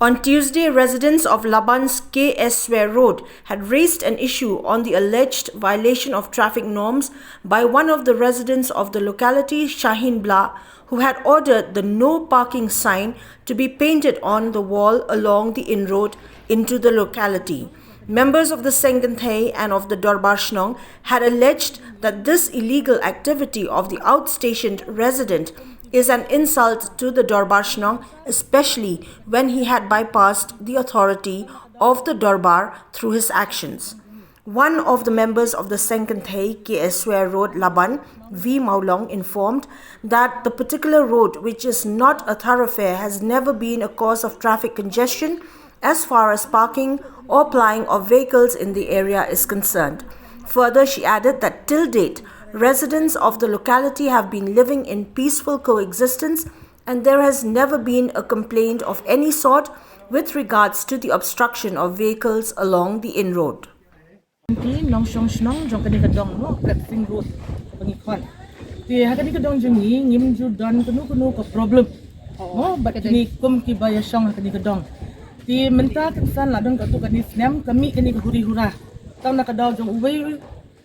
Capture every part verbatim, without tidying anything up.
On Tuesday, residents of Laban's K S Swer Road had raised an issue on the alleged violation of traffic norms by one of the residents of the locality, Shaheen Blah, who had ordered the no parking sign to be painted on the wall along the inroad into the locality. Members of the Seng Kynthei and of the Dorbar Shnong had alleged that this illegal activity of the outstationed resident is an insult to the Dorbar Shnong, especially when he had bypassed the authority of the Dorbar through his actions. One of the members of the Seng Kynthei K S Swer Road, Laban, V Mawlong, informed that the particular road, which is not a thoroughfare, has never been a cause of traffic congestion as far as parking or plying of vehicles in the area is concerned. Further, she added that till date, residents of the locality have been living in peaceful coexistence and there has never been a complaint of any sort with regards to the obstruction of vehicles along the inroad. Ki nongshong shnong jong kane ka dong, mo, Klet Sing Road, Pangikon. Te ha kane ka dong jong ngi ngim ju don kano kano ka problem, mo, bad kine kum kiba ïashong ha kane ka dong. Te mynta kynsan la don katto katne snem ka mih kane ka huri hura. Tang na ka dong jong uwei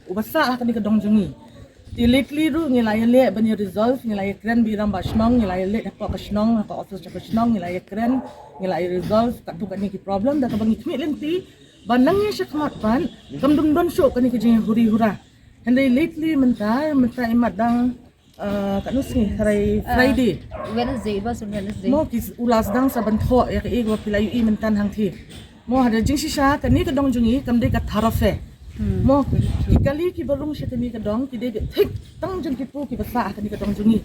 uba sah ha kane ka dong jong ngi. Te lately ruh ngi la ïaleh ban ïa resolve, ngi la ïakren bad i rangbah shnong, ngi la ïaleh hapoh ka shnong, ha ka office jong ka shnong, ngi la ïakren, ngi la ïa resolve katto katne ki problem da kaba ngi khmih lynti ba nang ïa shakhmat pat kam dum don shuh kane ka jinghuri hura. Hynrei lately mynta, mynta i mat dang, ah, katno sngi, hynrei Friday. Wednesday, ba sun Wednesday. Mo ki u la sdang sa ban thoh ïa kaei kaba phi la ïohi mynta hangthie. Mo ha da jingshisha kane ka dong jong ngi kam dei ka thoroughfare. Mo ki kali kiba rung sha kane ka dong ki dei beit thik tang jong kito kiba sah ha kane ka dong jong ngi.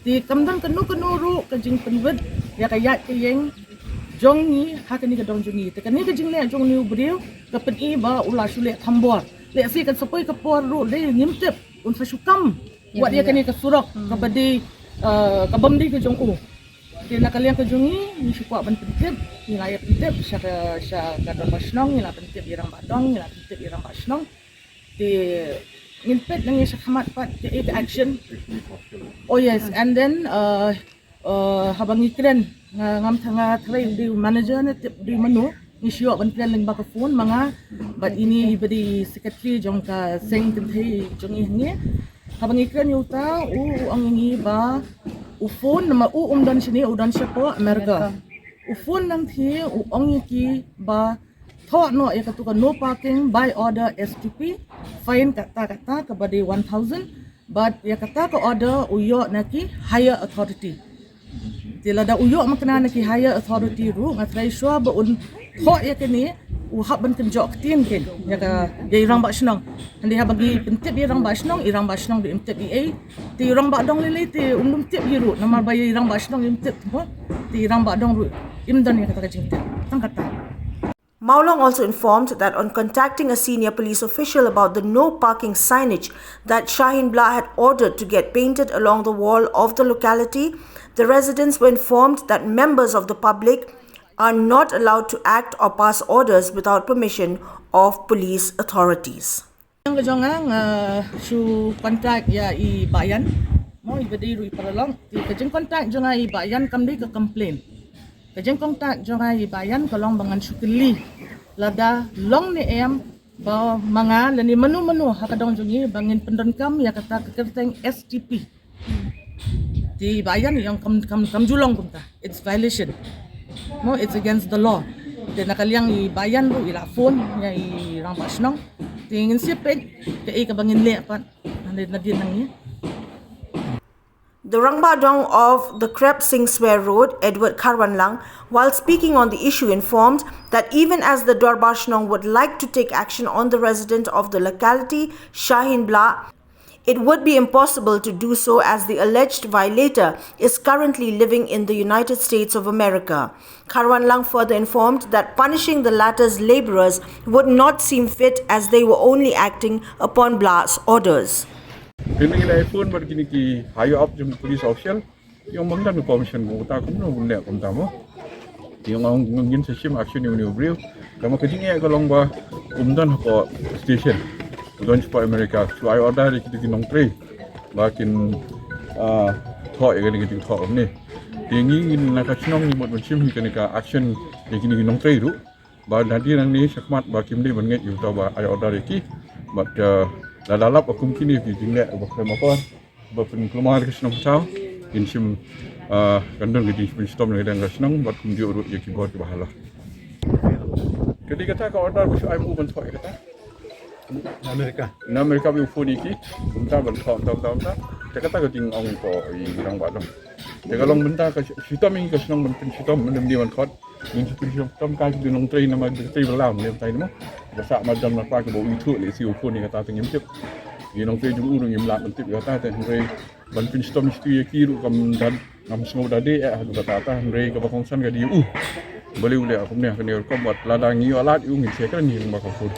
Te kam don kano kano ruh ka jingpynwit ïa ka ïaid ka ïeng jong ngi ha kane ka dong jong ngi. Te kane ka jingleh jong une u briew ka pyni ba u la shu leh thombor. Lehse kan sa poi ka por ruh dei ngim tip un sa shu kam wat ïa kane ka surok kaba dei, ah, ka bym dei ka jong u. Te na ka liang ka jong ngi ngi shu kwah ban pyntip, ngi la ïa pyntip sha ka, sha ka rangbah shnong, ngi la pyntip ïa i rangbah dong, ngi la pyntip ïa i rangbah shnong. Te ngin peit nang ïa shakhmat pat kaei ka action. Oh yes, and then, uh, uh, haba ngi kren, nga, ngam tha-, nga tharai u dei u manager ne tip u dei mano, ngi shu ïoh ban kren lyngba ka phone ma nga bad ine iba dei i secretary jong ka Seng Kynthei jong ngi hangne. Haba ngi kren ïa uta, u, u ong ïa ngi ba u phone, namar u um don shane, u don shapoh America. U phone nangthie, u ong ïa ki ba thoh noh ïa katu ka no parking by order S T P, fine kata kata kaba dei one thousand, bad ïa kata ka order u ïoh na ki higher authority. Te lada u ïoh makna na ki higher authority ruh, nga tharai shuwa ba un thoh ïa kane, u hap ban kynjoh ktien kein ïa ka, ïa i rangbah shnong. Hynrei haba ngi pyntip ïa i rangbah shnong, i rangbah shnong ruh im tip ei ei. Te i rangbah dong lei lei te um dum tip ïa ruh, namar ba ïa i rangbah shnong im tip, mo. Te i rangbah dong ruh im don ïa kata ka jingtip. Tang kata. Mawlong also informed that on contacting a senior police official about the no parking signage that Shaheen Blah had ordered to get painted along the wall of the locality, the residents were informed that members of the public are not allowed to act or pass orders without permission of police authorities. Ka jong nga, nga shu contact ïa i Bah Yan. Mo, iba dei ruh i paralok. Te ka jingcontact jong nga i Bah Yan kam dei ka complain. Ka jingcontact jong nga i Bah Yan ka long ba ngan shu kylli lada long ne em ba ma nga lane mano mano ha ka dong jong ngi ba ngin pyndonkam ïa kata ka kyrteng S T P. Te i Bah Yan i ong kam, kam, kam ju long kumta. It's violation. Mo, it's against the law. Te na ka liang i Bah Yan ruh i la phone ïa i rangbah shnong. Te ngin sa peit kaei kaba ngin leh pat. Nadien, nadien nangne. The Rangbah Dong of the Krep Sing Swer Road, Edward Kharwanlang, while speaking on the issue, informed that even as the Dorbar Shnong would like to take action on the resident of the locality, Shaheen Blah, it would be impossible to do so as the alleged violator is currently living in the United States of America. Kharwanlang further informed that punishing the latter's labourers would not seem fit as they were only acting upon Blah's orders. Kine ki la phone bad kine ki higher up jong police official. Ïa ong bym don permission mo, uta kumno un leh kumta mo. Ïa ong ngin sa shim action ïa une u briew. Kaba ka jingeh ka long ba um don hapoh station. U don shapoh America. Shu ai order ïa kito ki nongtrei ba kin, ah, thoh ïa kane ka jingthoh kumne. Te ngi na ka shnong ngi mut ban shim hi kane ka action ïa kine ki nongtrei ruh ba nadien nangne shakhmat ba kim dei ban ngeit ïa uta ba ai order ïa ki. Bad lada lap ba kum kine ki jingleh ba khlem akor ba pynkulmar ka shnong ka thaw, ngin shim, kan don ka jingpynshitom na ka liang ka shnong bad kumjuh ruh ïa ki bor kiba halor. Ka dei kata ka order ba shu ai ma u ban thoh ïa kata America. Na America ba u phone ïa ki kumta ban thoh kumta kumta kumta. Te kata ka jingong ko i rangbah dong. Te ka long mynta ka shitom ïa ka shnong ban pynshitom, mynta ban khot. Ngin shu pynshitom ka ki nongtrei namar ki trei ba lam ne tai mo. Ba sah madan ma pa ki ba u ithuh lehse u phone ïa kata te ngim tip. Ki nongtrei jong u ruh ngim lah ban tip ïa kata te hynrei ban pynshitom ïa ki ruh kam da ngam sngew da dei eh haduh kata ta hynrei kaba kongsan ka dei u. Balei u leh kumne kane rukom bad lada ngi ïoh lad ïa u ngin share kren ïa u ba ka phone.